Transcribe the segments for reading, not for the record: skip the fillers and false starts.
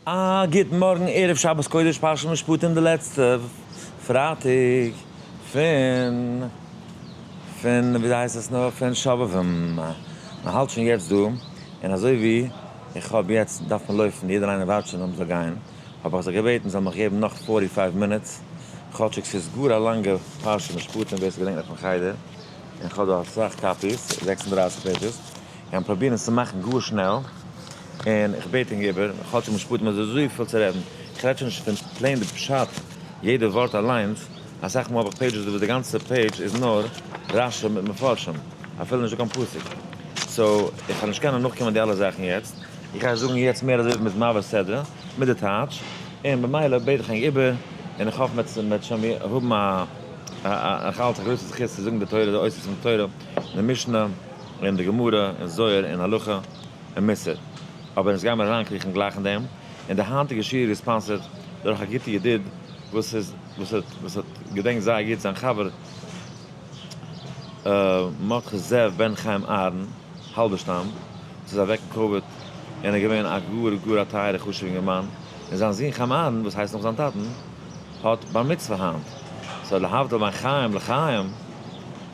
א גוט מארגן ערב שבת קודש פרשת משפטים די לעצטע פרייטאג פון פון וויאזוי הייסט עס נאר פון שובבים מען האלט שוין יעצט דא און אזוי ווי איך האב יעצט דארף מען לויפן יעדער איינער ווארט שוין אז מען זאל גיין האב איך זיך געבעטן זאל מיך געבן נאך forty five minutes כאטשיג ס'איז גאר א לאנגע פרשת משפטים ווער ס'געדענקט נאך פון חדר און כ'האב דא אסאך copies 36 pages גיין פרובירן עס צו מאכן גאר שנעל. און איך בעט ענק איבער, כאטש משפטים איז אזויפיל צו רעדן, איך רעד שוין נישט פון plain די פשט יעדע ווארט אליינס, אסאך מאל האב איך pages דא וואס די גאנצע page איז נאר רשי מיט מפרשים, אפילו נישטא קיין פסוק, so איך וועל נישט קענען נאכקומען די אלע זאכן יעצט, איך גיי זאגן יעצט מער אזוי ווי מ'איז מעביר סדרה, מיט די טייטש, און במילא בעט איך ענק איבער, און איך האף מ'וועט שוין האבן א א איך האלט א גרויסע זכות צו זאגן די תורה, די אותיות פון די תורה, די משנה, און די גמרא, און זוהר, און הלכה. און מוסר. אבער אונז גיימער אריינקריכן גלייך אין דעם, און די היינטיגע שיעור איז sponsored דורך א גוטע ידיד וואס איז וואס האט וואס האט געדענקט זייער גוט זיין חבר מרדכי זאב בן חיים אהרן האלבערשטאם וואס איז אוועק אין covid און איז געווען א גאר גאר א טייערע חשובע אינגערמאן, און זיין זון חיים אהרן וואס הייסט נאך זיין טאטן האט בר מצוה היינט, so להבדיל בין חיים לחיים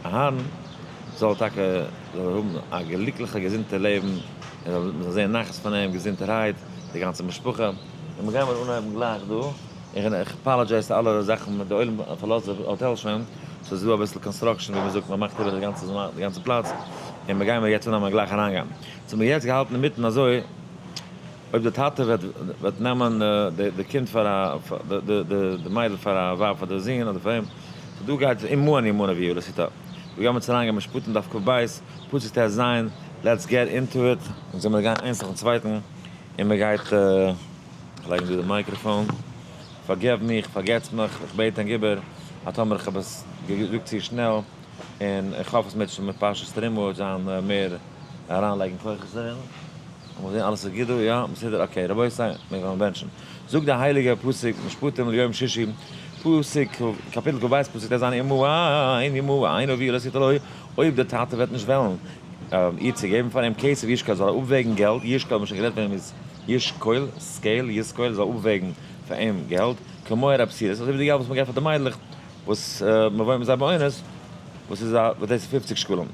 אהרן זאל טאקע זאל ער האבן א גליקליכע געזונטע לעבן, און מען זאל זען נחת פון אים געזונטערהייט, די גאנצע משפחה, און מיר גיימיר אנהייבן גלייך דא, און איך apologize צו אלע זאכן, די עולם פארלאזט די האטעל שוין, ס'איז דא אביסל construction ווי מען זאגט, מען מאכט איבער די גאנצע די גאנצע פלאץ, און מיר גיימיר יעצט אנהייבן גלייך אריינגיין. ס'האט מיר יעצט געהאלטן אינמיטן אזוי, אויב די טאטע וועט וועט נעמען די קינד פאר א די מיידל פאר א ווייב פאר די זון אדער פאר אים, so דא גייט אם מה אני אמנה ויהיו לסיטא. דא גיימיר צו אריינגיין משפטים דף כב, פסוק טז, let's get into it, אונז גיימיר גיין איינס נאכן צווייטן, און מען גייט לייגן דא די microphone, פארגעב מיך, פארגעטס מיך, איך בעט ענק איבער, אז טאמער איך האב עס געזאגט צו שנעל, און איך האף אז מיט פרשת תרומה וועט זיין מער אריינלייגן כוחות דערין. לאמיר זען אלעס איז גוט דא, יא? מסודר? okay רבותי, מיר וועלן בענטשן. זאגט די הייליגע פסוק משפטים ליום שישי, פסוק קאפיטל כב פסוק טז אם מאן אם אין אביו לא תתה לו, אויב די טאטע וועט נישט וועלן איר צו געבן פאר אים כסף ישקל זאל ער אפוועגן געלט, ישקל האט מען שוין גערעדט פון אים איז ישקול, scale, ישקול זאל אפוועגן פאר אים געלט, כמוהר הבתולות, אזוי ווי די געלט וואס מען געבט פאר די מיידלעך וואס מען וואוינט מיט זיי באונס, וואס איז א וואס דאס איז פופציג שקלים.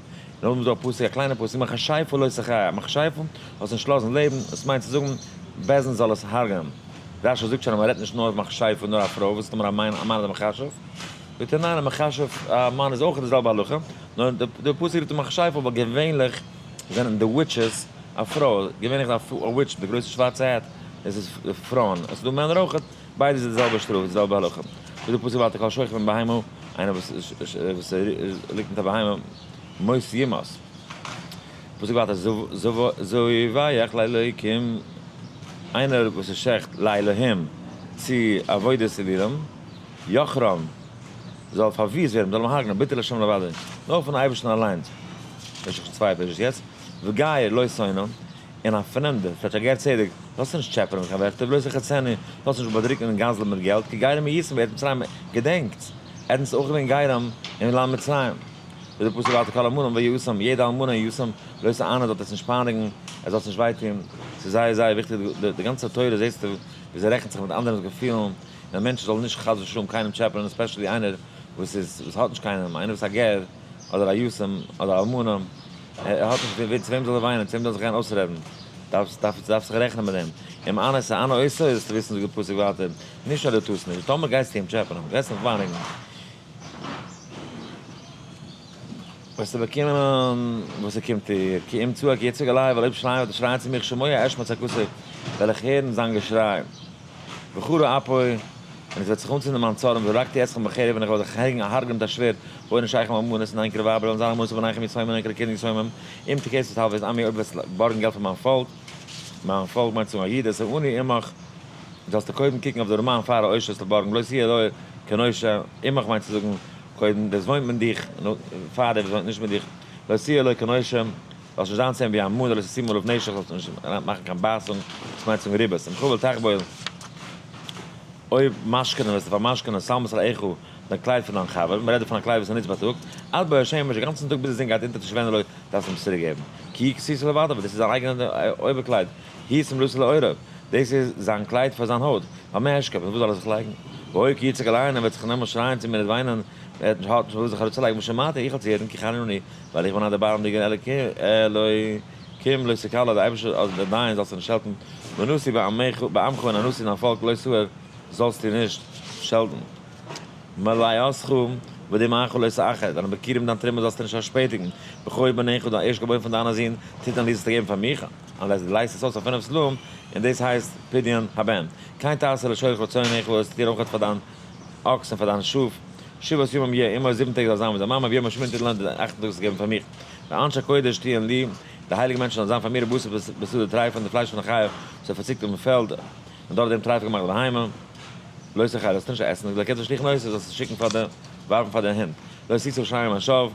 נאכדעם איז דא א פסוק, א קליינע פסוק, מכשפה לא תחיה, מכשפה זאלסט נישט לאזן לעבן, דאס מיינט צו זאגן, בית דין זאל עס הרג'נען. רשי זאגט שוין אז מען רעדט נישט נאר אויף מכשפה נאר א פרוי, וואס איז טאמער א מאן א מאן איז א מכשף? זאגט ער ניין א מכשף א מאן איז אויך די זעלבע הלכה, נאר די פסוק רופט אים מכשפה ווייל געווענליך זענען די witches א פרוי, געווענליך א witch מיט די גרויסע שווארצע hat, דאס איז פרויען, עס איז דא מענער אויך. ביידע איז די זעלבע שטראף, די זעלבע הלכה. זאגט די פסוק ווייטער כל שוכב עם בהמה, איינער וואס וואס ליגט מיט א בהמה, מות יומת. פסוק ווייטער זובח לאלוקים, איינער וואס איז שעכט לאלהים צו עבודת אלילים, יחרם, זאל פארוויסט ווערן, מ'זאל אים הרג'נען, ביטול השם לבדו, נאר פון אייבערשטן אליינס. במשך צוויי pages יעצט, וגר לא תונו. און א פרעמדער, כאטש א גר צדק, זאלסטו נישט טשעפענען מיט קיין ווערטער, ולא תלחצנו, זאלסט נישט באדריקן און גזל'ן מיט געלט, כי גרים הייתם בארץ מצרים, געדענקטס, עטס זענט אויך געווען גרים אין לאנד מצרים. ווי דער פסוק ווייטער כל אלמנה ויתום, יעדע אלמנה און יתום, לא תענו זאלט עטס נישט פייניגן, עס זאלסט נישט וויי טון, ס'איז זייער זייער וויכטיג, די גאנצע תורה זעסטו ווי זי רעכנט זיך מיט אנדערענס געפילן, און א מענטש זאל נישט חס ושלום קיינעם טשעפענען, especially איינער וואס איז וואס האט נישט קיינעם, איינער וואס איז א גר, אדער א יתום, אדער א אלמנה. ער האט נישט ווער צו וועם זאל ער וויינען, צו וועם זאל ער זיך גיין אויסרעדן, דארפסט דארפסט זיך רעכענען מיט דעם, אם אנס אנה אותו זאלסטו וויסן זאגט די פסוק ווייטער, נישט אז דו טוסט נישט, טאמער גייסטו אים טשעפענען, גייסט אים פייניגן, וועסטו באקומען וואס ס'קומט דיר, כי אם צעק יצעק אלי, ווייל אויב שרייען וועט ער שרייען צו מיך, שמוע אשמע צעקתו, וועל איך הערן זיין געשריי. וחרה אפי, און עס וועט זיך אנצינדן מיין צארן, והרגתי אתכם בחרב, און איך וועל זיך הרג'ן הרג'ן מיט א שווערד, והיו נשיכם אלמנות, און ענקערע ווייבער וועלן זיין אלמנות ובניכם יתומים און ענקערע קינדער יתומים, אם תכסף תלוה את עמי, אויב וועסט בארגן געלט פון מיין פאלק, מיין פאלק מיינט צו זאגן א איד, את העני עמך, זאלסטו קודם קוקן אויף די ארעמאן פאר א עושר זאלסטו בארגן, לא תהיה לו כנושה, עמך מיינט צו זאגן קודם דער וואס וואוינט מיט דיך, פאר דער וואס וואוינט נישט מיט דיך, לא תהיה לו כנושה. זאלסט נישט זיין צו אים ווי א מאן, לא תשים עליו נשך, זאלסט נישט מאכן קיין בייסונג, דאס מיינט צום ריבית, אם חבל תחבול, אויב משכנ'ען וועסטו פארמשכנ'ען שלמת רעך, דיין קלייד פון דיין חבר, מען רעדט דא פון א קלייד וואס ער נוצט בייטאג, עד בא השמש, די גאנצן טאג ביז די זון גייט אונטער תשיבנו לו, דארפסטו אים צוריק געבן, כי היא כסותו לבדה, ווייל דאס איז זיין אייגענע אויבערקלייד, היא שמלתו לעורף. דאס איז זיין קלייד פאר זיין הויט, במה אשכב, און וואס זאל ער זיך לייגן? והיה כי יצעק אלי, און ער וועט זיך נעמען שרייען צו מיר און וויינען, ער האט נישט האט נישט וואס זיך אראפצולייגן, ושמעתי, איך וועל צוהערן, כי חנון אני, ווייל איך בין א דערבארעמדיגער אלוקים, לא תקלל, דער אייבערשטער אדער דער דיין זאלסטו נישט שעלטן, ונשיא בעמך און א נשיא אין דיין פאלק לא תאור, זאלסטו נישט שעלטן. מלאתך ודמעך לא תאחר, דיינע ביכורים דיין תרומה זאלסטו נישט פארשפעטיגן, בכור בניך דיין ערשט געבוירן פון דיינע זין, תתן לי זאלסטו געבן פאר מיך, unless דו לייזט עס אויס אויף פינף סלעים, און דאס הייסט פדיון הבן. כן תעשה לשורך ולצאנך, זאלסטו טון אויך פאר דיין אקס און פאר דיין שאף, שבעת ימים יהיה עמו, זיבן טעג זאל זיין מיט זיין מאמע, וביום השמיני תתן לו, די אכטן טאג זאלסטו געבן פאר מיך. ואנשי קודש תהיון לי, די הייליגע מענטשן זאלן זיין פאר מיר, ובשר בשדה טריפה, און די פלייש פון די חיה וואס איז פארציקט אויפן פעלד, און דורך דעם טרייף געמאכט די בהמה, לא תאכל, זאלסטו נישט עסן, ולכלב תשליכון אותו, זאלסט עס שיקן פאר די, ווארפן פאר די הינט, לא תשא לשם שווא,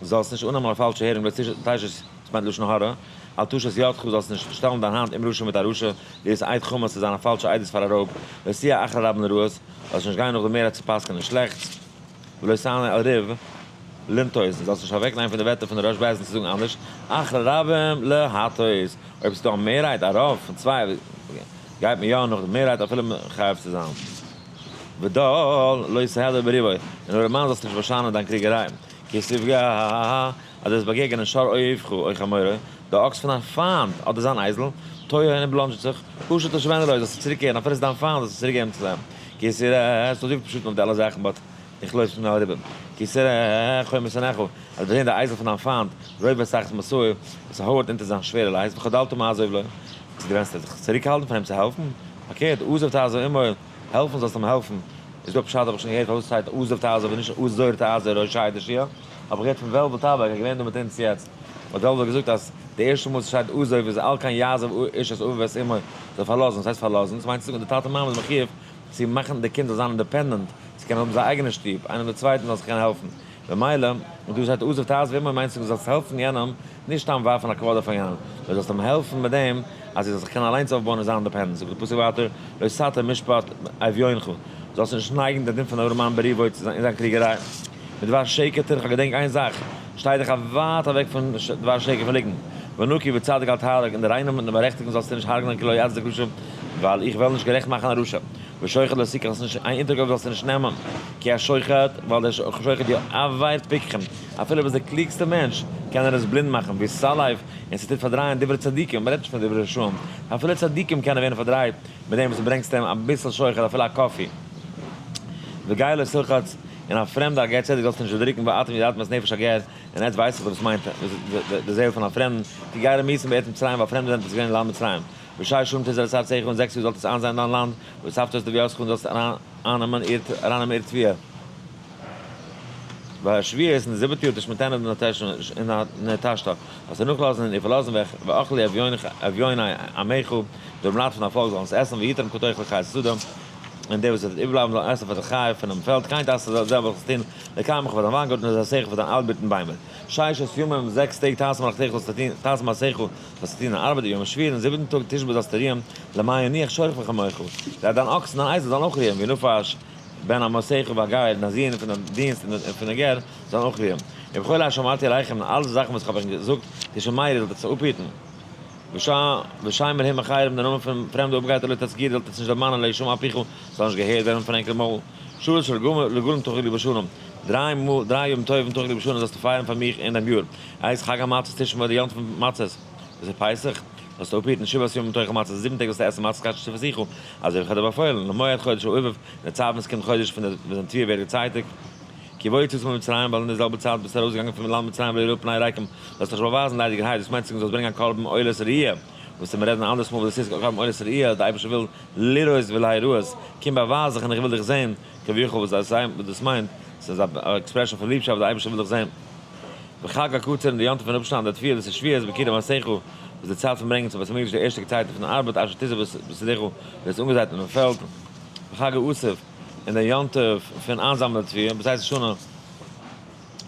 זאלסט נישט אננעמען א פאלשע הערונג, לא תשת, דאס מיינט לשון הרע, אל תשת ידך, זאלסט נישט שטעלן דיין האנט עם רשע מיט א רשע, להיות עד חמס, צו זיין א פאלשע עדות פאר א רויב, לא תהיה אחרי רבים לרעות, זאלסט נישט גיין נאך די מערהייט צו פסק'ענען שלעכטס, ולא תענה אל ריב לנטות, זאלסט נישט אוועקגיין פון די ווערטער פון די ראש בית דין צו זאגן אנדערש, אחרי רבים להטות, אויב ס'איז דא א מערהייט, א רוב פון צוויי, גייט מען יא נאך די מערהייט אפילו מחייב צו זיין. ודל לא תהדר בריבו, און ארעמאן זאלסטו נישט באשיינען דיין קריגעריי, כי תפגע, אז דו וועסט באגעגענען שור אויבך או חמורו, די אקס פון דיין פיינט אדער זיין אייזל, תועה און ער בלאנדזשעט זיך, פשוט תשיבנו לו, זאלסטו צוריקקערן אפילו ס'איז דיין פיינט זאלסטו צוריקגעבן צו זיי, כי תראה, ס'איז דא אזויפיל פשטים אויף די אלע זאכן but איך לויף שנעל אריבער. כי תראה חמור שונאך, אז דו וועסט זען די אייזל פון דיין פיינט, רובץ תחת משאו, וואס הויערט אונטער זיין שווערע לייסט, וחדלת מעזוב לו, צו דו וועסט זיך צוריקהאלטן פון אים צו העלפן? פארקערט, עזוב תעזוב עמו, העלפן זאלסטו אים העלפן. איז דא פשט האב איך שוין געהערט פארוואס ס'שטייט עזוב תעזוב און נישט עזור תעזור הושע תושיע, האב איך געהערט פון וועלוול טאבאק, ער איז געווען דא מיט אונז יעצט, האט וועלוול געזאגט אז די ערשטע מאל ס'שטייט עזוב איז על כן יעזוב איש את אביו ואת אמו, זאל פארלאזן, וואס הייסט פארלאזן? ס'מיינט צו זאגן אז די טאטע מאמע איז מחיוב צו מאכן די קינד זאל זיין independent, צו קענען האבן זיין אייגענע שטוב, איינער דעם צווייטן זאל זיך קענען העלפן. במילא, און דא שטייט עזוב תעזוב עמו מיינט צו זאגן זאלסט העלפן יענעם, נישט סתם ווארפן א קוואדער פאר יענעם, נאר זאלסט אים העלפן מיט דעם אז ער זאל זיך קענען אליינס אויפבויען און זיין independent. זאגט דער פסוק ווייטער, לא תטה משפט אביונך, זאלסט נישט נייגן דעם דין פון ארעמאן בריבו אין זיין קריגעריי. מדבר שקר תרחק, געדענק איין זאך, שטיי דיך ווייט אוועק פון דבר שקר פון ליגנט. ונקי וצדיק אל תהרוג, און די ריינעם און די בארעכטיגטן זאלסטו נישט הרג'נען כי לא אצדיק רשע, ווייל איך וועל נישט גערעכט מאכן א רשע. ושוחד לא תקח, זאלסט נישט, איין אונטערקויף זאלסטו נישט נעמען, כי השוחד, ווייל דער שוחד יעוור פיקחים, אפילו ביסט דער קלוגסטער מענטש, קען ער עס בלינד מאכן, ויסלף, און ס'טוט פארדרייען דברי צדיקים, מ'רעדט נישט פון דברי רשעים, אפילו צדיקים קענען ווערן פארדרייט מיט דעם וואס דו ברענגסט אים אביסל שוחד, אפילו א קאפי. וגר לא תלחץ, און א פרעמדע א גר צדק זאלסטו נישט דערדריקן, ואתם ידעתם את נפש הגר, און עטס ווייסט דאך וואס מיינט די זעהל פון א פרעמדן, כי גרים הייתם בארץ מצרים, ווייל פרעמדע זענט עטס געווען אין לאנד מצרים. ושש שנים תזרע את ארצך, און זעקס יאר זאלט עטס איינזייען דיין לאנד, ואספת את תבואתך, און זאלסט ארייננעמען איר תבואה. והשביעית, און די זיבעטע יאר תשמטנה ונטשתה, זאלסטו נאכלאזן און איר פארלאזן, ואכלו אביוני עמך, די ארעמעלייט פון דיין פאלק זאלן עס עסן, ויתרם כל תאכל חית השדה, און דער וואס וועט איבערבלייבן זאל עסן פאר די חיה פונעם פעלד, כן תעשה דאס זעלבע זאלסטו טון לכרמך פאר דיין וויינגארטן ולזיתך פאר דיין איילבירטן ביימער. ששת ימים, זעקס טעג תעשה מלאכתך זאלסטו טון, תעשה מעשיך, זאלסטו טון דיין ארבעט, וביום השביעי, און זיבעטן טאג תשבות זאלסטו רוען, למען ינוח שורך וחמורך, כדי דיין אקס און דיין אייזל זאלן אויך רוען, ונפש בן אמתך והגר, דיין זון פון דיין דינסט און פון דער גר זאלן אויך רוען. ובכל אשר אמרתי אליכם, און אלע זאכן וואס איך האב אייך געזאגט, תשמרו, זאלט עטס אפהיטן. ושם אלהים אחרים, דער נאמען פון פרעמדע אפגעטער לא תזכירו, זאלט עטס נישט דערמאנען, לא ישמע על פיך, ס'זאל נישט געהערט ווערן פון ענקער מויל. שלש רגלים תחגוג לי בשנה, דריי מאל, דריי ימים טובים תחגוג לי בשנה זאלסטו פייערן פאר מיך אין דעם יאר. את חג המצות תשמור, די יום טוב פון מצות, דאס איז פסח, זאלסטו אפהיטן שבעת ימים תאכל מצות, זיבן טעג זאלסטו עסן מצות כאשר צויתיך, אזוי ווי איך האב דיר באפוילן, למועד חודש האביב, אין די צייט ווען עס קומט חודש פון די ווען די תבואה ווערט געצייטיגט. כי בו יצאת ממצרים, ווייל אין דער זעלבער צייט ביסטו ארויסגעגאנגען פון לאנד מצרים ולא יראו פני ריקם, זאלסט דיך נישט באווייזן ליידיגערהייט, דאס מיינט צו זאגן זאלסט ברענגען א קרבן עולת ראיה, וואס מיר רעדן אנדערס מאל וואס דאס איז קרבן עולת ראיה, דער אייבערשטער וויל לראות ולהיראות, קום באווייז זיך און איך וויל דיך זען, כביכול וואס דאס מיינט, ס'איז א expression פון ליבשאפט, דער אייבערשטער וויל דיך זען. וחג הקציר און די יום טוב פון אפשניידן די תבואה, דאס איז שבועות, ביכורים מעשיך, וואס איז די צייט פון ברענגען צום בית המקדש די ערשטע געצייטע פון ארבעט, אשר תזרע בשדך, ווערט אנגעזייט אינעם פעלד, וחג האסיף, און דער יום טוב פון איינזאמלען די תבואה, בצאת השנה,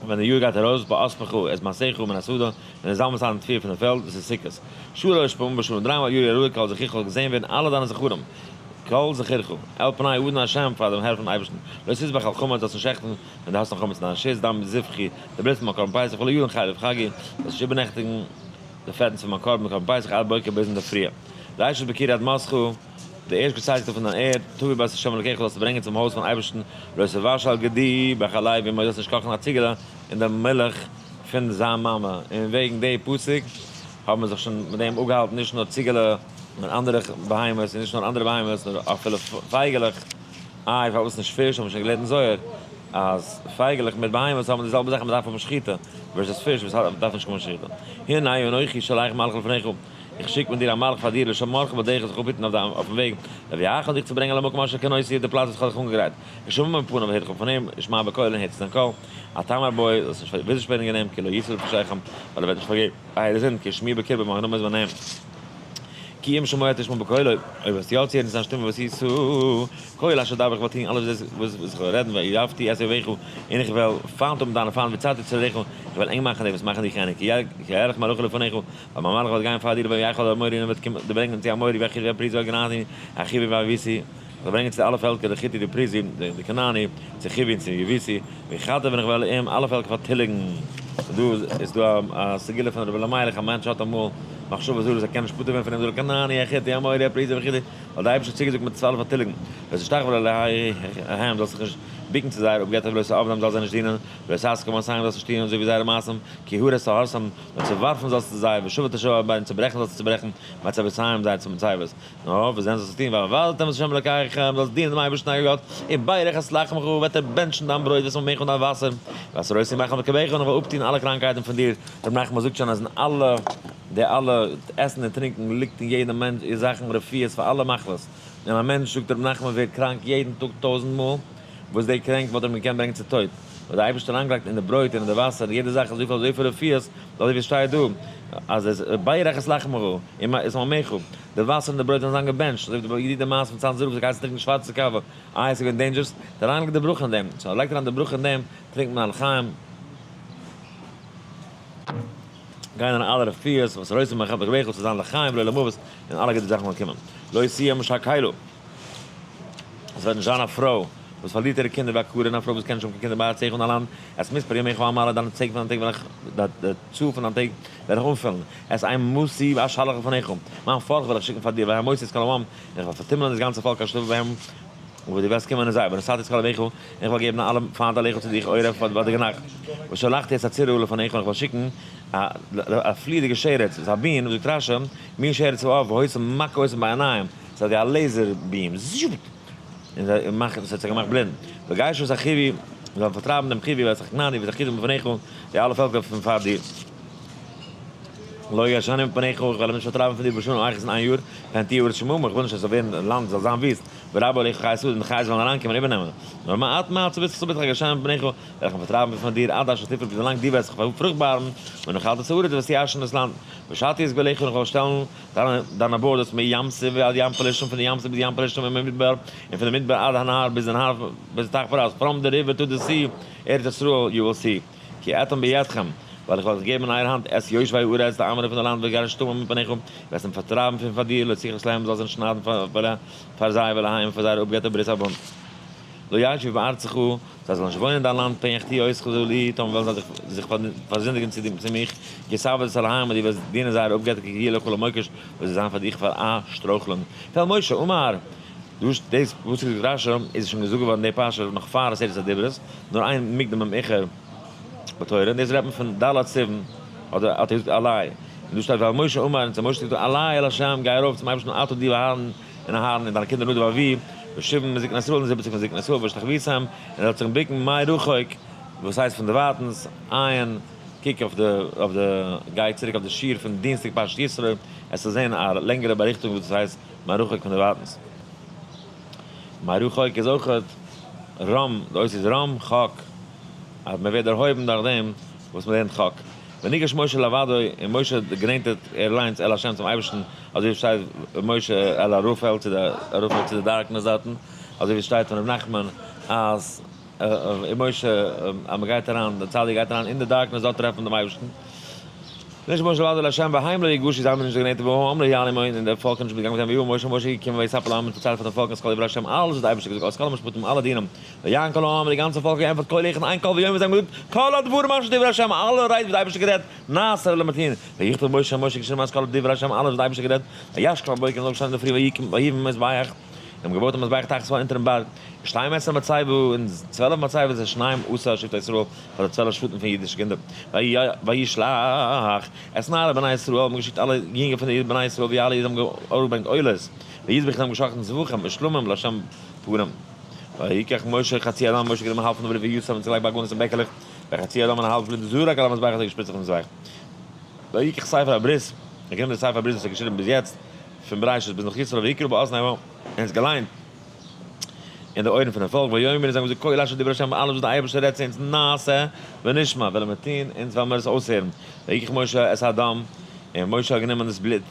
ווען די יאר גייט ארויס, באספך את מעשיך מן השדה, ווען דו זאמלסט איין די תבואה פון די פעלד, דאס איז סוכות. שלש פעמים בשנה, דריי מאל א יאר יראו כל זכורך זאל געזען ווערן אלע דיינע זכרים, כל זכורך, אל פני האדון השם, פאר דעם הער פונעם אייבערשטן, לא תזבח על חמץ, זאלסט נישט שעכטן ווען דו האסט נאך חמץ אין דיין רשות, דם זבחי, די בלוט פון מיין קרבן פסח, ולא ילין חלב חגי, זאלסט נישט איבערנעכטיגן די פעטנס פון מיין קרבן, קרבן פסח, עד בוקר ביז אינדערפריה. ראשית בכורי אדמתך, די ערשט געצייטיגטע פון דיין ערד, תביא בית השם אלקיך זאלסטו ברענגען צום הויז פון אייבערשטן, לא תבשל גדי בחלב אמו זאלסט נישט קאכן א ציגעלע אין די מילך פון זיין מאמע, און וועגן די פסוק האבן מיר זיך שוין מיט דעם אפגעהאלטן נישט נאר ציגעלע נאר אנדערע בהמות, און נישט נאר אנדערע בהמות נאר אפילו פייגעלעך, איי פארוואס נישט פיש, האבן מיר שוין געלערנט אין זוהר אז פייגעלעך מיט בהמות האבן די זעלבע זאך אז מען דארף האבן שחיטה, versus פיש וואס דארף נישט קיין שחיטה. הנה אנכי שולח מלאך לפניך. איך שיק מיט דיר א מלאך פאר דיר לשמרך בדרך זיך אפהיטן אויפן וועג, להביאך דיך צו ברענגען למקום אשר הכנותי די פלאץ וואס איך האב דיך אנגעגרייט, ושמע מפניו הער דיך אפ פון אים, ושמע בקולו און הער צו זיין קול, אל תמר בו, זאלסט נישט ווידערשפעניגן אים, כי לא יסור לפשעיכם, ווייל ער וועט נישט פארגעבן אייערע זינד, כי שמי בקרבו מיין נאמען איז ביי אים. כי אם שמוע תשמע בקולו, אויב וועסטו יא צוהערן צו זיין שטימע ועשית כל אשר אדברך וועל טון אלעס וואס איך וועל רעדן ואהבתי את אויביך, און איך וועל פיינט האבן דיינע פיינט וצרתי צריך, איך וועל ענג מאכן די וואס מאכן דיך ענג, כי ילך מלאכי לפניך, ווייל מיין מלאך וועט גיין פאר דיר ויחל האמורי און וועט קומען דיר ברענגען צו האמורי והחתי והפריזי והכנעני החוי והיבוסי, וועט ברענגען צו אלע פעלקער די חתי די פריזי די כנעני צו חוי און צו יבוסי, והכתה ווען איך וועל אים אלע פעלקער פארטיליגן. דא איז דא א סגולה פון רבי אלימלך, א מענטש האט אמאל מחשבות זרות ער קען נישט פטור ווערן פון דעם זאל ער כנעני החתי האמורי הפריזי והחתי, ווייל די אייבערשטער האט צוגעזאגט מיט צוועלף פארטיליגן, לא תשתחוה לאלהיהם זאלסט זיך נישט בוקן צו זייער אפגעטער ולא תעבדם זאלסט זיי נישט דינען, ולא תעשה כמעשיהם זאלסט נישט טון אזוי ווי זייערע מעשים, כי הרס תהרסם, נאר צעווארפן זאלסטו זיי, ושבור תשבר, און צעברעכן זאלסטו צעברעכן, מצבותיהם זייער מצבות. נאר וואס דען זאלסטו טון, ועבדתם את ה' אלקיכם, זאלסט דינען דעם אייבערשטן אייער גאט, וברך את לחמך, וועט ער בענטשן דיין ברויט ואת מימיך און דיין וואסער, והסירותי מחלה מקרבך, און איך וועל אפטון אלע קראנקהייטן פון דיר. רבי נחמן זאגט שוין אז אין אלע די אלע עסן און טרינקען ליגט אין יעדע מענטש זאכן רפואות פאר אלע מחלות, און א מענטש זאגט רבי נחמן ווערט קראנק יעדן טאג טויזנט מאל, וואס די קרענק וואלט אים געקענט ברענגען צו טויט, האט דער אייבערשטער אריינגעלייגט אין די ברויט און אין די וואסער און יעדע זאך אזויפיל אזויפיל רפואות, אזוי ווי עס שטייט דא אז עס ברך את לחמך ואת מימיך, די וואסער און די ברויט זאלן זיין געבענטשט, אזוי ווי די די מעשה פון צאנזער רב וואס האט געהייסן טרינקען שווארצע קאווע, איי עס איז געווען dangerous, האט ער אריינגעלייגט די ברכה אין דעם, so לייגט אריין די ברכה אין דעם, טרינקט מען א לחיים, גייען אריין אלע רפואות, וואס רויסן מחבר געווען, צו זיין לחיים ולא למוות, און אלע גוטע זאכן וועלן קומען. לא תהיה משהכלה. עס וועט נישט זיין א פרוי וואס פארלירט אירע קינדער ועקרה און א פרוי וואס קען נישט האבן קיין קינדער בארצך און א לאנד, את מספר ימיך אמלא דיינע טעג פון דיין טעג וועל איך די צאל פון דיין טעג וועל איך אנפילן, את אימתי אשלח לפניך, מיין פארכט וועל איך שיקן פאר דיר, והמותי את כל העם, און איך וועל פארטומלען דאס גאנצע פאלק אשר תבוא בהם, וואו דו וועסט קומען אין זיי, ונתתי את כל אויביך, און איך וועל געבן אלע פיינט עליך צו דיך עורב פאר ביי דער נאכט, ושלחתי את הצרעה לפניך, און איך וועל שיקן א פליעדיגע שרץ, ס'איז א בין, זאגט רשי, מין שרץ האף, והיתה מכה אותם בעיניים, ס'איז אזוי א laser beam, זשופ! און זיי מאכן, ס'האט זיי געמאכט בלינד. וגירשו את החוי, זיי וועלן פארטרייבן דעם חוי ואת הכנעני ואת החתי מלפניך, די אלע פעלקער פון פאר דיר. לא אגרשנו מפניך, איך וועל אים נישט פארטרייבן פון דיר בשנה אחת אין איין יאר, פן תהיה הארץ שממה, איך וויל נישט אז ס'זאל ווערן, לאנד זאל זיין וויסט, ורבה עליך חית שדה, און די חיות וועלן אריינקומען און איבערנעמען. נאר מעט מעט, צוביסלעך צוביסלעך אגרשנו מפניך, וועל איך אים פארטרייבן פון דיר, עד אשר תפרה ביז ווילאנג דו וועסט זיך פרוכטבארן, ונחלת את הארץ, דו וועסט ירש'ן דאס לאנד. ושתי את גבולך, און איך וועל שטעלן דיינע borders מים סוף ועד ים פלשתים, פון די ים סוף ביז ים פלשתים און מדבר, און פון די מדבר עד הנהר ביז די נהר ביז טייך פרת, from the river to the sea, ארץ ישראל, you will see. כי אתן בידכם, ווייל איך וועל געבן אין אייער האנט, את יושבי הארץ, די איינוואוינער פון די לאנד, וגרשתם מפניך, וועסט אים פארטרייבן פון פאר דיר, לא תכרת להם, זאלסט זיי נישט שניידן פאר זיי, ולהם, פאר זייערע אפגעטער ברית א בונד. לא ישבו בארצך, זיי זאלן נישט וואוינען אין דיין לאנד, פן יחטיאו אותך לי, טאמער וועלן זיי זיך פארזינדיגן צו מיך, כי תעבוד את אלהיהם, און דו וועסט דינען זייערע אפגעטער כי יהיו לך למוקש, וועט זיי זיין פאר דיך פאר א שטרויכלונג. ואל משה אמר, דאס דאס וואס זאגט רשי איז שוין געזאגט געווארן די פרשה נאך פאר עשרת הדיברות, נאר אין מוקדם ומאוחר בתורה, און דאס רעדט מען פון ד' סיוון, אדער האט ער געזאגט עלה, און דא שטייט ואל משה אמר, און צו משה זאגט ער עלה אל ה', גיי ארויף צום אייבערשטן אתה דו ואהרן, און אהרן און דיינע קינדער נדב ואביהוא, ושבעים מזקני ישראל און 70 פון זקני ישראל והשתחוויתם, און ער האט זיך בוקן מרחוק, וואס הייסט פון דערווייטנס, עיין, קוק אויף די אויף די גיי צוריק אויף די שיעור פון דינסטאג פרשת יתרו, עסטו זען א לענגערע באריכטונג וואס דאס הייסט מרחוק פון דערווייטנס. מרחוק איז אויכעט רם, די אות איז רם חק, אז מען ווערט דערהויבן דורך דעם וואס מען לערנט חק. וניגש משה לבדו, און משה גענענטערט ער אליינס אל השם צום אייבערשטן, אזוי ווי שטייט משה אל ערפל צו די ערפל צו די darkness דארטן, אזוי ווי שטייט פון ר' נחמן אז משה אז מען גייט אריין, די צדיק גייט אריין אין די darkness דארט טרעפט מען דעם אייבערשטן. נישט משה לבדו לה' והיים לא יגושו זיי האבן נישט געגנענט והעם לא יעלו און דער פאלק איז נישט מיטגעגאנגען מיט אים ויבא משה משה איז געקומען ויספר לעם און פארציילט פאר דעם פאלק את כל דברי ה' אלעס וואס דער אייבערשטער האט געזאגט את כל המשפטים אלע דינים ויען כל העם און די גאנצע פאלק האט געענטפערט קול אחד איין קול ויאמרו זיי האבן געזאגט כל הדברים אשר דיבר ה' אלע רייד וואס דער אייבערשטער האט גערעדט נעשה וועלן מיר טון ויכתוב משה משה האט געשריבן את כל דברי ה' אלעס וואס דער אייבערשטער האט גערעדט וישכם בבוקר און איז אויפגעשטאנען אינדערפרי ויקם ויבן מזבח און האבן געבויט א מזבח תחת ההר אונטערן בארג, שתים עשרה מצבה און 12 מצבות לשנים עשר שבטי ישראל פאר די 12 שבטים פון אידישע קינדער, וישלח את נערי בני ישראל האבן געשיקט אלע יונגען פון די בני ישראל ווי אלע אידן האבן אראפגעברענגט עולות, ויזבחו האבן געשאכטן זבחים ושלמים לה' פרים. ויקח משה חצי הדם משה האט גענומען האלב פון די בלוט וישם און צולייגט בעגלות און בעקעלעך, וחצי הדם און א האלב בלוט זרק על המזבח האט ער געשפריצט אויפן מזבח. ויקח ספר הברית, ער האט גענומען די ספר הברית וואס ער האט געשריבן ביז יעצט, פון בראשית ביז נאך יתרו ויקרא באזני העם, און עס געליינט אין די אויערן פונעם פאלק, ויאמרו זיי האבן געזאגט כל אשר דיבר ה' אלעס וואס דער אייבערשטער רעדט צו אונז נעשה ונשמע וועלן מיר טון, אונז וועלן מיר עס אויסהערן, ויקח משה את הדם, און משה האט גענומען דאס בלוט,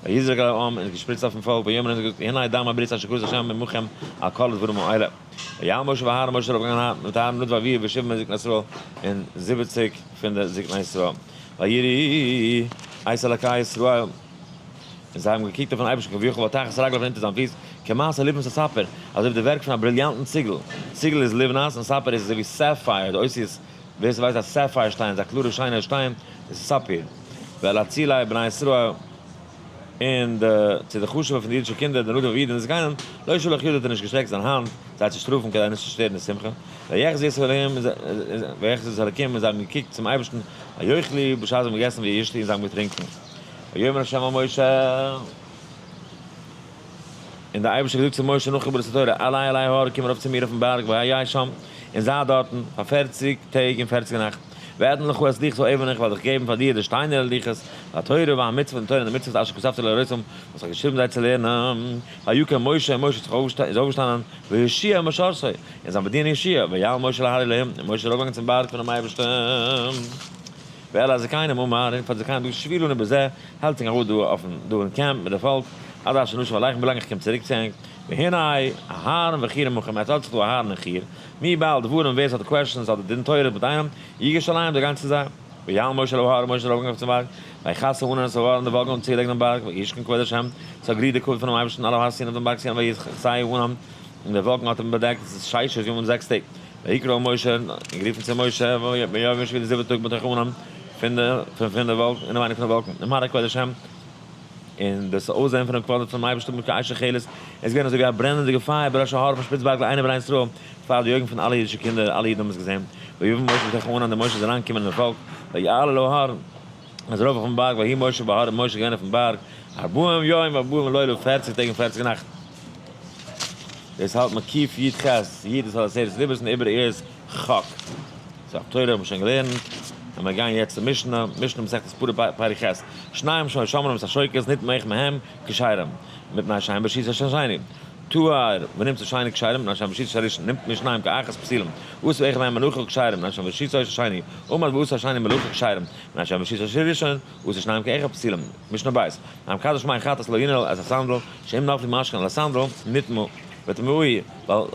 ויזרק על העם, און עס געשפריצט אויפן פאלק, ויאמר און עס האט געזאגט הנה דם הברית אשר כרת ה' עמכם על כל הדברים האלה. ויעל משה ואהרן משה איז ארויפגעגאנגען מיט אהרן נדב ואביהוא ושבעים מזקני ישראל, און 70 פון די זקני ישראל, ויראו את אלקי ישראל. און זיי האבן געקוקט אויפן אייבערשטן כביכול ותחת רגליו אונטער זיין פיס, כמעשה לבנת הספיר, אזוי ווי די ווערק פון א בריליאנטן ציגל, ציגל איז לבנת און ספיר איז אזוי ווי sapphire, די אותיות, ווער ס'ווייסט א sapphire שטיין איז א קלארע שיינער שטיין, דאס איז ספיר. ואל אצילי בני ישראל, און די צו די חשוב'ע פון די אידישע קינדער, די נדב ואביהוא און די זקנים, לא שלח ידו האט ער נישט געשטרעקט זיין האנט, זיי צו שטראפן כדי נישט צו שטערן די שמחה, ויחזו את האלהים, ויחזו את האלקים, און זיי האבן געקוקט צום אייבערשטן, ויאכלו, בשעת זיי האבן געגעסן וישתו און זיי האבן געטרונקען. ויאמר ה' אל משה, און דער אייבערשטער האט געזאגט צו משה נאך קבלת התורה, עלה אלי ההר, קום ארויף צו מיר אויפן בארג, והיה שם, און זיי דארטן, פאר 40 טעג און 40 נאכט, ואתן לך את לוחות האבן, איך וועל דיך געבן פאר דיר די שטיינערנע לוחות, והתורה והמצוות, די תורה און די מצוות אשר כתבתי להורותם, וואס איך האב געשריבן זיי צו לערנען. ויקם משה, און משה איז אויפגעשטאנען, ויהושע משרתו, און זיין באדינער יהושע, ויעל משה אל ההר אלהים, און משה איז ארויפגעגאנגען צום בארג פונעם אייבערשטן. ואל הזקנים אמר, און פאר די זקנים זאגט שבו לנו בזה, האלט זיך ארויס דא אויפן דא אין קעמפ מיט די פאלק, עד אשר נשוב אליכם ווילאנג איך קום צוריק צו ענק, והנה אהרן וחור עמכם, עס האלט זיך דא אהרן און חור, מי בעל דברים ווער עס האט questions אדער דין תורות מיט איינעם, יגש אליהם זאל גיין צו זיי. ויעל משה אל ההר, משה איז ארויפגעגאנגען צום בארג, ויכס הענן את ההר און די וואלקן האבן צוגעדעקט דעם בארג, וישכון כבוד השם, עס האט גערוהט די כבוד פונעם אייבערשטן על הר סיני אויף דעם בארג סיני ויכסהו הענן, און די וואלקן האט אים באדעקט, עס איז ששת ימים זעקס טעג. ויקרא משה, און גערופן צו משה, ויאמר משה די זיבעטע טאג בתוך הענן, פון די פון די וואלקן, אינעווייניג פון די וואלקן, ומראה כבוד השם, און דאס אויסזען פונעם כבוד פונעם אייבערשטן כאש אוכלת, איז געווען אזוי ווי א ברענענדיגע פייער בראש ההר אויפן שפיץ בארג לעיני בני ישראל, פאר די אויגן פון אלע אידישע קינדער, אלע אידן האבן עס געזען, ויבא משה בתוך הענן, און משה איז אריינגעקומען אין די פאלק, ויעל אל ההר, איז ארויף אויפן בארג, ויהי משה בהר, און משה איז געווען אויפן בארג, ארבעים יום וארבעים לילה, 40 טעג און 40 נאכט. דאס האלט מען קוף י ח, י איז עשרת דיברות און איבער איז חק. סאו תורה האבן מיר שוין געלערנט, און מיר גייען יעצט צו משנה, משנה מסכת פרה פרק ח', שניים שהיו שומרים את השוקת נטמא אחד מהם כשרים, מפני שהם ברשות השני, טהור ונמצא שני כשרים מפני שהם ברשות הראשון, נטמאו שניים כאחת פסולים, עשה אחד מהם מלאכה כשרים מפני שהם ברשות השני, עמד ועשה השני מלאכה כשרים מפני שהם ברשות הראשון, עשה שניים כאחד פסולים, משנה ב', המקדש מים חטאת לא ינעל את הסנדל, שאם נפלו משקין על הסנדל, נטמא, וטמאוהו, ווייל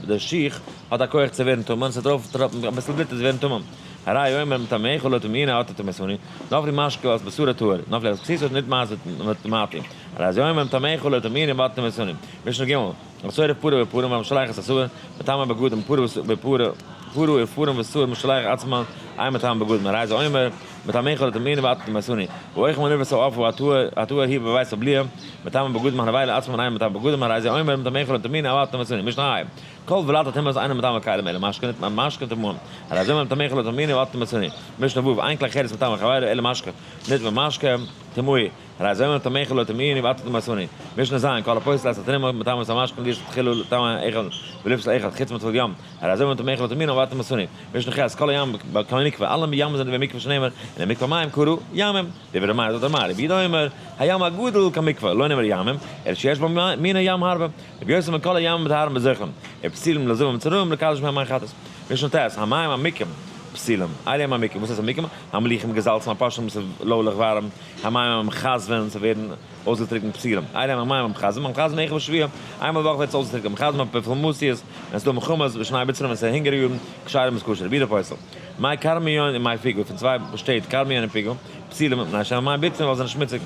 די שיך האט א כח צו ווערן טמא, און ס'וועט ארויף טראפן אביסל בלוט עס ווערן טמא. הרי הוא אומר מטמאך לא טמאוני אתה טמאתני, נפלו משקין על בשרו טהור, נפלו על כסותו נטמא וטמאתו. הרי זה אומר מטמאך לא טמאוני אתה טמאתני. משנה ג', השורף פרה ופרים והמשלח את השעיר, מטמא בגדים פרה ופרה פרה ופרים ושעיר משלח עצמן, אין מטמא בגדים. הרי זה אומר מטמאך לא טמאוני ואתה טמאתני. ואוכל מנבלות העוף הטהור הוא בבית הבליעה, מטמא בגדים הנבילה עצמן אין מטמא בגדים, הרי זה אומר מטמאך לא טמאוני ואתה טמאתני. משנה ה', כל ולד הטומאות אינו מטמא כלים אלא משקה נטמא משקה טמאים, הרי זה אומר מטמאך לא טמאוני ואתה טמאתני. משנה ו', אין כלי חרס מטמא חברו אלא משקה נטמא משקה טמאי, הרי זה אומר מטמאך לא טמאוני ואתה טמאתני. משנה ז', כל הפוסל את התרומה מטמא את המשקה להיות תחילה לטמא אחד ולפסול אחד חוץ מטבול יום, הרי זה אומר מטמאך לא טמאוני ואתה טמאתני. משנה ח', כל הים כמקווה, אלע ים זענען ווי מקווה שנאמר, און די מקווה מים קראו ימים, דברי ר' מאיר זאת אמר, רבי יהודה אומר, הים הגדול כמקווה, לא נאמר ימים, אלא שיש בו מיני ים הרבה, רבי יוסי אומר כל הים מטהרין בזוחלין, ופסולים לזבים ומצורעים לקדש בהם מים חטאת. משנה ט', המים עמוקים פסולים, אלו הם עמוקים, וואס הייסט עמוקים? המליחים געזאלצן הפושטים וואס איז לוילעך ווארעם, המים המכזבין ס'ווערן אויסגעטריקנט פסולים, אלו הם המים המכזבים, המכזבים אחד בשבוע, איינמאל א וואך ווערט עס אויסגעטריקנט, המכזבים בפלמוסיות, ווען ס'איז דא מלחמות, בשני בצרים ווען ס'איז הונגער יארן, כשרים איז כשר, רבי יהודה פוסל. מאי כרמיון און מאי פיגא, פון צוויי שטעט כרמיון און פיגא, פסולים מפני השם, מאי ביצים ווייל זיי זענען שמוציג,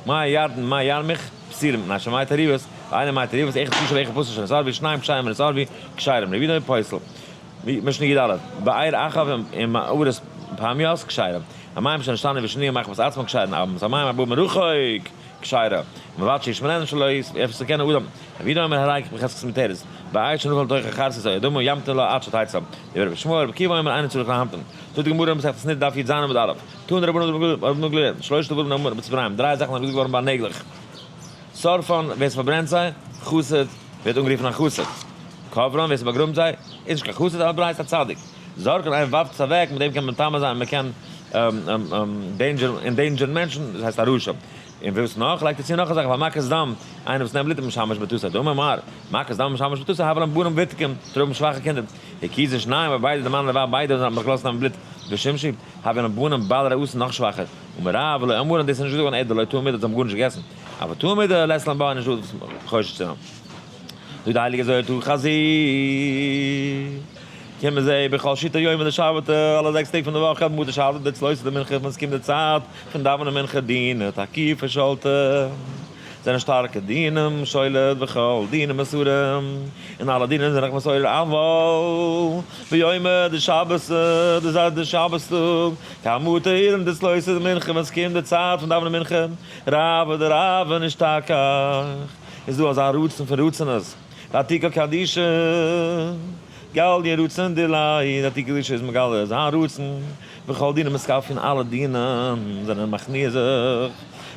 מאי ירדן מאי ירמוך, פסולים מפני השם, מאי תערובות, ואינו מאי תערובות, אחד כשר ואחד פסול שנתערבו, שניים כשרים ונתערבו, כשרים, רבי יהודה פוסל. משנה י א, באר אחאב און מערות פמיות כשרה, המים שנשתנו ושנויים מחמת עצמם כשרים, אבל המים הבאים מרחוק כשרה, ובלבד שישמרנו שלא יפסקנו אדם, רבי יהודה אומר הרי בחזקת מותרת, באר שנפל לתוך החרסית או אדמה ימתין לה עד שתצא, דברי רבי שמואל, רבי עקיבא אומר אינו צריך להמתין. זאגט די גמרא אין מסכת נדה דף י ז עמוד א', תנו רבנן רבנן געלערנט, שלושה דברים נאמרו בציפורניים, דריי זאכן זענען געזאגט געווארן ביי נעגלעך, שורפן, ווער ס'פארברענט זיי, חסיד, ווערט אנגערופן א חסיד. קוברן, ווער ס'באגראבט זיי, איז נישט קיין חסיד, אבער הייסט א צדיק. זורקן, איינער ווארפט עס אוועק, מיט דעם קען מען מטמא זיין, מ'קען endanger ן מענטשן, דאס הייסט א רשע. און וואס נאך? לייגט ער צו נאך א זאך, והמקיז דם, איינער וואס נעמט בלוט איז משמש במיתתו. דאמר מר, מקיז דם משמש במיתתו, הויין לן בנים ותוקים, טראגן שוואכע קינדער. הקיזו שניהם, אויב ביידע, די מאן און די ווייב, ביידע זענען באשלאסן נעמען בלוט, ושימשו, הויין לן בנים בעלי רעות נאך שוואכער. אמר רב, ולא אמרן, דאס איז נישט געזאגט געווארן, אלא דלא טעמו מידי, זיי האבן גארנישט געגעסן. אבל טעמו מידי, לית לן בה, נישט דא וואס חושש צו זיין. זאגט די הייליגע זוהר תא חזי, קום און זע, בכל שיתא יומא דשבתא, אלע זעקס טעג פון די וואך, כד מטא שעתא דצלותא דמנחה, ווען עס קומט די צייט פון דאווענען מנחה, דינא תקיפא שלטא, זענען שטארקע דינים שולט וכל דינא מסורים, און אלע דינים זענען מסורר אבל ביומא דשבתא, דאס הייסט די שבת טאג, כד מטא עידן דצלותא דמנחה, ווען עס קומט די צייט פון דאווענען מנחה, רעוא דרעוין אשתכח, איז דא אזא רצון פון רצונות, ועתיקא קדישא, גליא רצון דיליה, די עתיקא קדישא איז מגלה זיין רצון, וכל דינין מתכפין אלע דינים זענען מכניע זיך,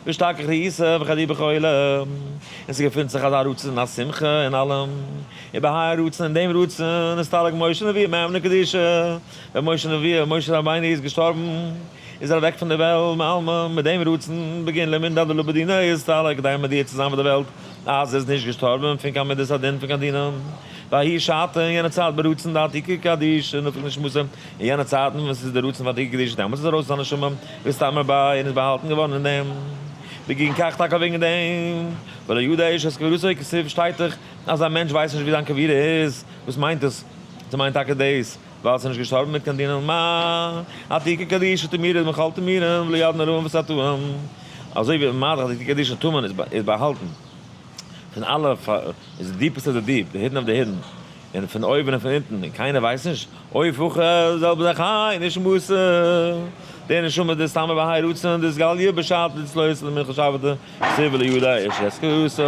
ואשתכח רעותא וחדי בכולא, און ס'געפינט זיך אזא רצון א שמחה אין אלעם, ובהאי רצון אין דעם רצון אסתלק משה נביא מעלמא קדישא, ווען משה נביא משה רבינו איז געשטארבן, איז ער אוועק פון דער וועלט מעלמא מיט דעם רצון בגין למנדע דלא בדינא אסתלק כדי מודיע צו זיין פאר דער וועלט אז ער איז נישט געשטארבען פון קיין מדת הדין פון קיין דינים. בההיא שעתא אין יענע צייט ברצון דעתיקא קדישא נפק נשמתא אין יענע צייטן ווען ס'איז דער רצון פון עתיקא קדישא דעמאלטס איז ארויס זיין נשמה ואסתמר ביה און איז באהאלטן געווארן אין דעם בגין כך טאקע וועגן דעם ולא ידע איש את קבורתו כתיב שטייט דאך אז א מענטש ווייסט נישט ווי זיין קבורה איז וואס מיינט עס? ס'מיינט טאקע דאס. ווייל ס'איז נישט געשטארבן מיט קיין דינים מה עתיקא קדישא טמירא מכל טמירין ולא ידעון רעים וסתאים, אזוי ווי מה דאך עתיקא קדישא טמון איז באהאלטן פון אלע איז די deepest of the deep, the hidden of the hidden, און פון אויבן און פון אונטן, און קיינער ווייסט נישט, אוי פחה, די זעלבע זאך היי נשמתא, די נשמה די סתמא בהאי רצון דאתגליא בשעתא דצלותא דמנחה שבתא כתיב ולא ידע איש את קבורתו.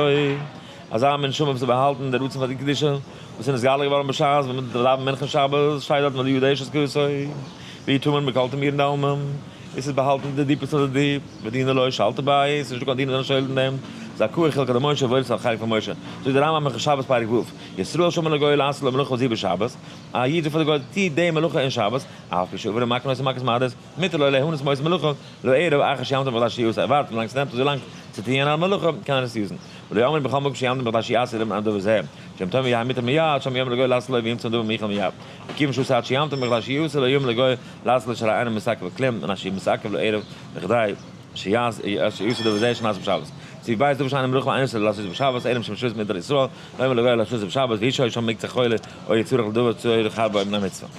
אזא מין נשמה וואס איז באהאלטן אין די רצון פאר די קדושה, וואס איז נתגלה געווארן בשעת ווען מען דאווענט מנחה שבת, שטייט דארט ולא ידע איש את קבורתו, והוא טמון מכל טמירין דעלמא, עס איז באהאלטן אין די deepest of the deep, ודינא לא שלטא ביה, עס איז נישטא קיין דין וואס זענען שולט אין דעם, זכאה חלקא דמשה וואויל איז פאר חלק פון משה, זאגט דער רמב ם הלכות שבת פרק ו', ישראל שאמר לגוי לעשות לו מלאכה זו בשבת, א איד זאגט פאר די גוי טו די מלאכה אין שבת, אף על פי שעבר ומכה נושא מכת מרדות, מותר לו ליהנות מאותה מלאכה, לערב אחר שימתין בכדי שיעשה, ער ווארט ווילאנג ס'נעמט אזוי לאנג צו טוען א מלאכה, קען ער עס use ן. ולא אמרו בכל מקום שימתין בכדי שיעשה אלא מן הדבר זה, שאם תאמר יהא מותר מיד, שם יאמר לגוי לעשות לו וימצא הדבר מיכל מיד. וכיוון שעשה עד שימתין בכדי שיעשה לא יאמר לגוי לעשות לו שהרי אינו מתעכב בכלום, מן אשר מתעכב לערב בכדי שיעשה דבר זה שנעשה בשבת. סעיף ב' דבר שאינו מלאכה ואינו עשוי לעשות בשבת, אלא משום שבות מותר לישראל, לא יאמר לגוי לעשות בשבת, והוא שהיה שם מקצה חולה או יצורך לדבר צורך הרבה מן המצוה.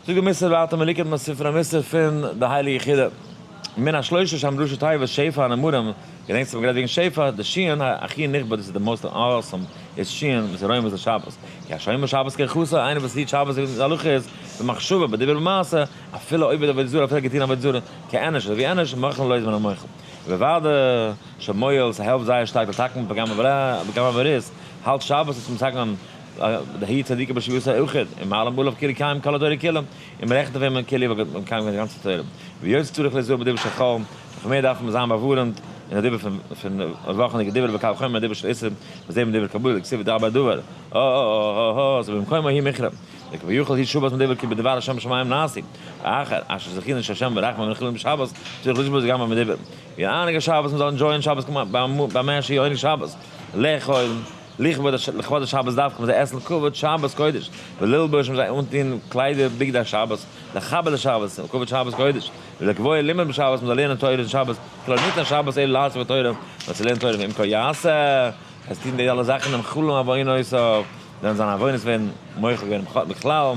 זאגט די מוסר ווייטער מליקט מספר המוסר פון די הייליגע חידא מן השלושה שהם ראשי תיבות שפע הנאמרים, געדענקסט איך האב גערעדט וועגן שפע, די שין הכי נכבד דאס איז די most awesome איז שין וואס איז רומז לשבת, כי השומר שבת כהלכתו, איינער וואס היט שבת ווי די הלכה איז, במחשבה בדיבור ובמעשה, אפילו עובד עבודה זרה אפילו ער האט געטון עבודה זרה, כאנוש אזוי ווי אנוש, מוחלין לו איז מען אים מוחל. ובוודאי שמועיל, ס'העלפט זייער שטארק לתקן פגם הברית, האלט שבת איז מתקן דהאי צדיקא בשבותיה אחיד, און מעלים עליו כאילו קיים כל התורה כולה, און מ'רעכנט אויף אים כאילו ער האט מקיים געווען די גאנצע תורה. ויותר צריך להיזהר בדיבור של חול, נאך מער דארף מען זיין באווארענט אין די דיבור פון וואכענדיגע דיבור וקל וחומר דיבור של איסור, וזה מדבר קבלה דכתיב ודבר דבר, אה ובמקומו הוא מכרע, וכביכול היא שבת מדבר כי בדבר השם שמים נעשו, ואחר אשר זכינו שהשם ברחמים ונחילנו בשבת, צריך לשבות גם במדבר. ויענג השבת מ'זאל enjoy ען שבת במה שיעונג שבת, לאכול. לכבוד השבת דווקא מ'זאל עסן כבוד שבת קודש, וללבוש מ'זאל אנטוהן קליידער בגדי השבת, לכבד השבת, כבוד שבת קודש, ולקבוע לימוד בשבת מ'זאל לערנען תורה אין שבת, כי לא ניתנה שבת אלא לעסוק בתורה, נאר צו לערנען תורה ואם כה יעשה, עס טוהן די אלע זאכן דעם חלום עוונות אויף, וועלן זיינע עוונות ווערן מוחל געווען בכלל.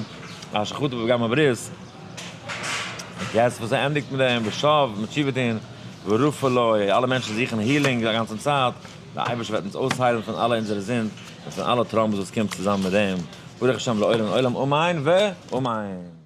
אשר חטא בפגם הברית, יעצט וואס ער ענדיגט מיט דעם, ושב, מיט תשובה טון, ורפא לו, אלע מענטשן זוכן healing א גאנצן צייט, דער אייבערשטער וועט אונז אויסהיילן פון אלע אונזערע זינד, און פון אלע traumas וואס קומט צוזאמען מיט דעם, ברוך השם לעולם עולם אמן ואמן.